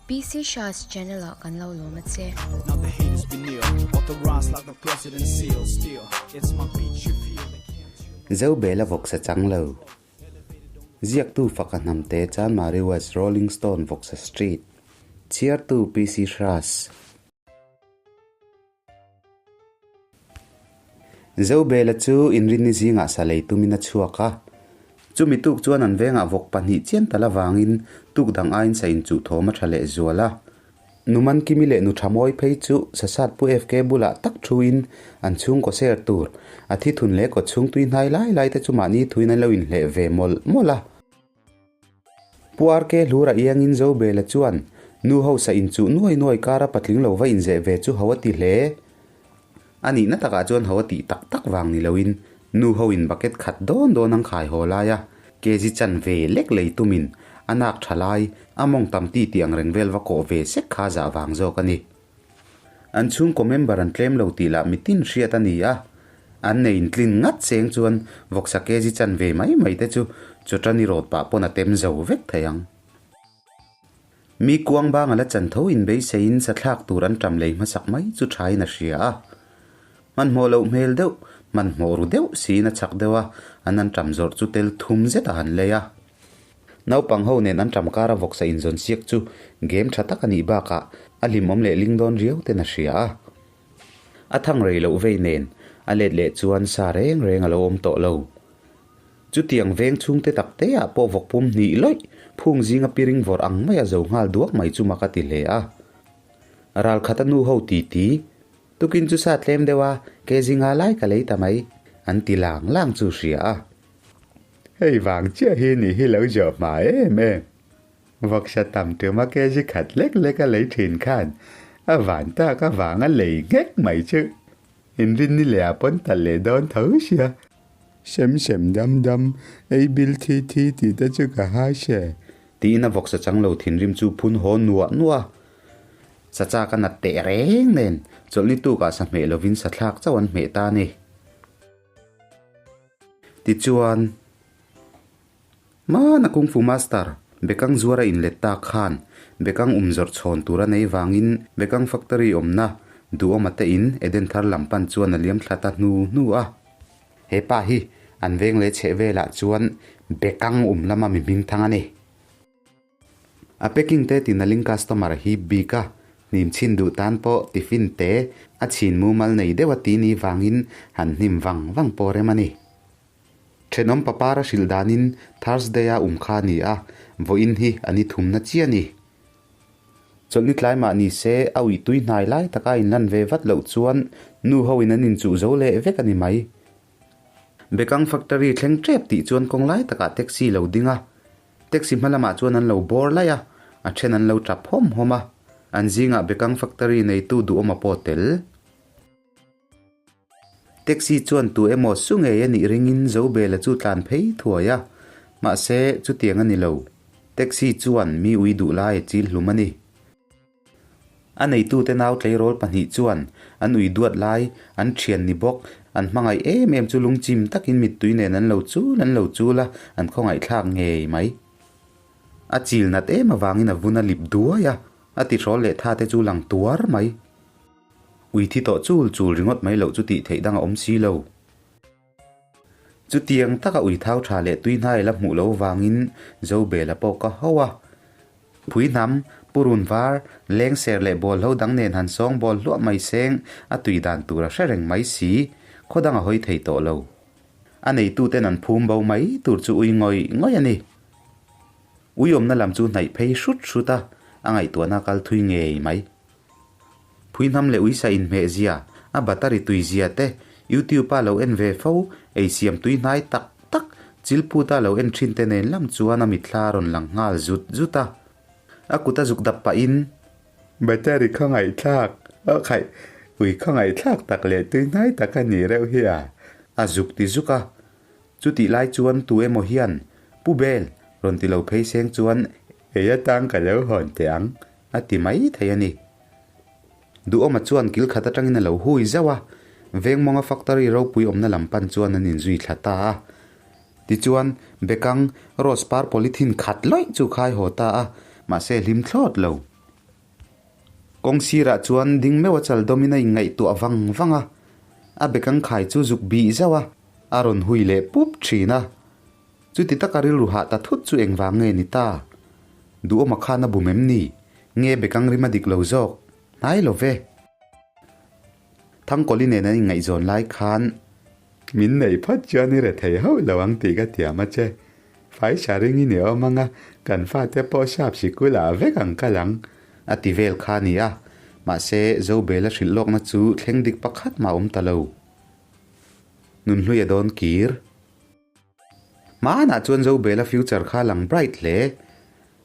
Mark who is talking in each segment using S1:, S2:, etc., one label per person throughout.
S1: PC Shah's channel ah kan lo lawm a che.
S2: Zobela vawksa chang lo. Ziaktu faka hnamte Chanmari West Rolling Stone Vawksa Street. Chhiartu PC Hras. Zobela chu inrinni zingah sa lei tumin a chhuak a. Chumi tuk chuan an vengah vawk pahnih chian tal avangin tuk dang aiin sa inchuh thawm a tha leh zual a. Numan Kimi leh nu Thamawi phei chu Sasat Pu FK bulah tak thuin an chhungkaw ser tur a thi thun leh kawt chhung tui hnai lai lai te chu mahni thuin an lo inhleh ve mawlh mawlh a. Pu RK Hlura iangin Zobela chuan nu hausa inchuh nuai nuai kara patling lo va inzeh ve chu ho a ti hle. A nihna takah chuan ho a tih tak tak vang ni loin nu ho in bucket khat dawn dawn ang khai haw lai a, kg chan ve lek lei tumin a nak tha lai a mawng tam ti tih ang reng vel va kawh ve sek kha zah vang zawk a ni. An chhungkaw member an tlem lo tih lah mitin hriat a ni a, an nei intlin ngat cheng chuan vawksa kg chan ve mai mai te chu chawṭani rawt pah pawn a tem zo vek thei ang. Mi kuang bang a la chan tho inbeiseiin sathlak tur an ṭam lei hmasak mai chu ṭhain a hria a. Hmanhmawh loh hmel deuh, hmanhmawh ru deuh siin a chak deuh a, an an ṭam zawrh chu tel thum zet a han lei a. Naupang ho nen an ṭam kara vawksa inzawn siak chu game ṭha tak a nih bakah a hlimawm leh ling dawn riau ten a hria a. A thang rei loh vei nen a let leh chuan sa reng reng a lo awm tawh lo. Chutiang veng chhungte tak te ah pawh vawk pum hnih lawih phung zinga piring vawrh ang mai a zo nghal duak mai chu mak a ti hle a. Ralkhat a nu ho ti ti, Tukin chu sa tlem deuh a, ke zinga lai ka lei ta mai, an ti lang lang chu hria a.
S3: Hei vang chiah hi nih hi lo zawh hma em em. Vawksa tam tuma kg khat lek lek a lei thin khan a van tak avang a lei nghek mai chu. Inrinni leh ah pawn talh leh dawn tho sia. Sem sem dam dam, ei bil thi thi tih te chu ka hai hre.
S2: Tiin a vawksa chang lo thinrim chu phun haw nuah nuah a. Chacha ka nat teh reng nen chawlhni tukah sa hmeh lovin sa thlak chauh an hmeh ta a ni. Tichuan, Hmana Kung Fu Master, Bekang zuar a inlet tak khan Bekang um zawrh chhawn tur a nei vangin Bekang Factory awmna Duhawma te in Eden thar lam pan chuan a liam thla ta hnu hnu a. He pa hi an veng leh chheh velah chuan Bekang um lama mi hming thang a ni. A packing te tin a ling customer a hip bik a, hnim chhin duh tan pawh tiffin te a chhin mumal nei deuh a ti ni vangin han hnim vang vang pawh rem a ni. Thenawm papar a hrilh danin Thursday a um kha a ni a, vawiin hi a ni thumna chiah a ni. Chawlhni tlai mah ni se a uih tui hnai lai taka a inlan ve vat loh chuan nu ho in an inchuh zo leh vek a ni mai. Bekang factory thleng tep tih chuan kawng lai takah taxi lo ding a, Taxi hma lamah chuan an lo bawr laih a, a then an lo tap hawm hawm a, an zingah Bekang factory neitu duhawma pawh tel. Taxi chuan tu emaw su ngei a nih ringin Zobela chu tlan phei thuai a, mahse chutiang a ni lo. Taxi chuan mi ui duh lai a chil hlum a ni. A neitute nau tleirawl pahnih chuan an ui duat lai, an thian ni bawk, an hmangaih em em chu lungchim takin mittui nen an lo chul an lo chul a, an khawngaihthlak ngei mai. A chil nat em avangin a vun a lip duai a, a tihrawl leh tha te chu lang tuar mai. Ui thi tawh chul chul ringawt mai loh chu tih theih dang a awm si lo. Chutiang taka ui thau tha leh tui hnai la hmuh lo vangin Zobela pawh ka ho a. Phui hnam, purun var, lengser leh bawlhlo dang nen han sawng bawl hluah mai seng a tui dan tur a hre reng mai si, khaw dang a hawi thei tawh lo. A neituten an phum bo mai tur chu ui ngawih ngawih a ni. Ui awmna lam chu hnaih phei hrut hrut a, a ngaihtuahna a kal thui ngei mai. Phui hnam leh uisa inhmeh zia, a battery tui zia te, YouTube a lo en ve fo, ei siam tui hnai tak tak, chilput a lo en thin te nen lam chuan a mitthla a rawn lang nghal zut zut a. A kut a zuk dap pahin.
S3: Battery khawngaihthlak, aw khaih, ui khawngaihthlak tak leh tui hnai tak a nih reuh hi a.
S2: A zuk ti zuk a. Chutih lai chuan tu emaw hian, Pu Bel, rawn ti lo phei seng chuan,
S3: Ei atang ka lo hawn teh ang,
S2: A ti mai thei a ni. Duhawma chuan kil khat atangin a lo hui zauh a, Vengmawnga factory ropui awmna lam pan chuan an inzui thla ta a. Tichuan, Bekang, rose par polythene khat lawih chu khai haw ta a, mahse hlim thlawt lo. Kawng sirah chuan ding meuh a chal dawmin a inngaihtuah vang vang a, a bekang khai chu zuk bih zauh a, a rawn hui leh pup thin a. Chuti taka rilru hah ta thut chu engvang nge ni ta? Duhawma khan a bum em ni? Nge bekang rim a dik lo zawk? Hnai lo ve. Thangkawli nen an inngaihzawn lai khan.
S3: Min neih phawt chuan i re thei hauh lo ang tih ka tiam a che. Fai hra ringin i awm ang a, kan fate pawh sap sikul ah vek ang kal ang.
S2: A ti vel kha a ni a, mahse Zobela hrilh lawkna chu thleng dik pakhat mah a awm ta lo. Nunhlui a dawn kir. Hmanah chuan Zobela future kha lang bright hle.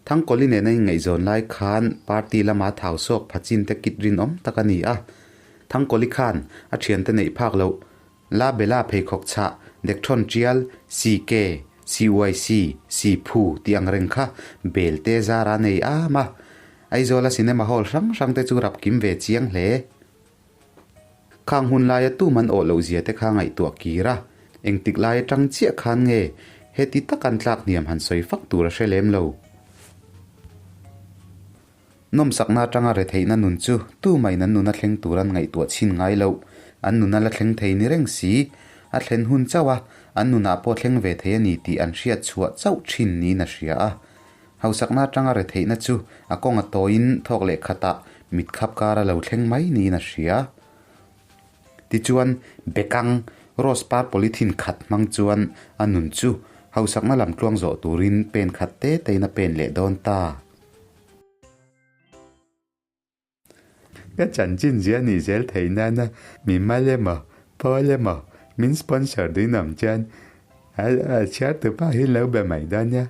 S2: Thangkawli nena inngaihzawn lai khan party lama thau sawk pha chin te kit rinawm tak a ni a. Thangkawli khan a thiante neih phak loh La Bella pheikhawk chhah, Dekthawn Tial, CK, CYC, Siphu tih ang reng kha bel te zara nei am a. Aizawla cinema hall hrang hrang te chu rap kim ve chiang hle. Khang hun laia tum an awh loh zia te kha ngaihtuah kir a, engtik lai atang chiah khan nge heti tak an tlak hniam han sawi fak tur a hre lem lo. Nawmsakna atanga retheihna nun chu tumain an nuna thleng tur an ngaihtuah chhin ngai loh, an nuna la thleng thei ni reng si, a thlen hun chauh a, an nunah pawh thleng ve thei a ni tih an hriat chhuah chauh thin niin a hria a. Hausakna atanga retheihna chu a kawng a tawiin thawk leh khatah mit khap kar a lo thleng mai niin a hria. Tichuan, Bekang, Rose par polythene khat hmang chuan a nun chu hausakna lam tluang zawh turin pen khat te tein a pen leh dawn ta.
S3: Ka chanchin zia nih zel theih nana mi mal emaw, pawl emaw min sponsor duin awm chuan a chhiar tupa hi lo be mai dawn nia.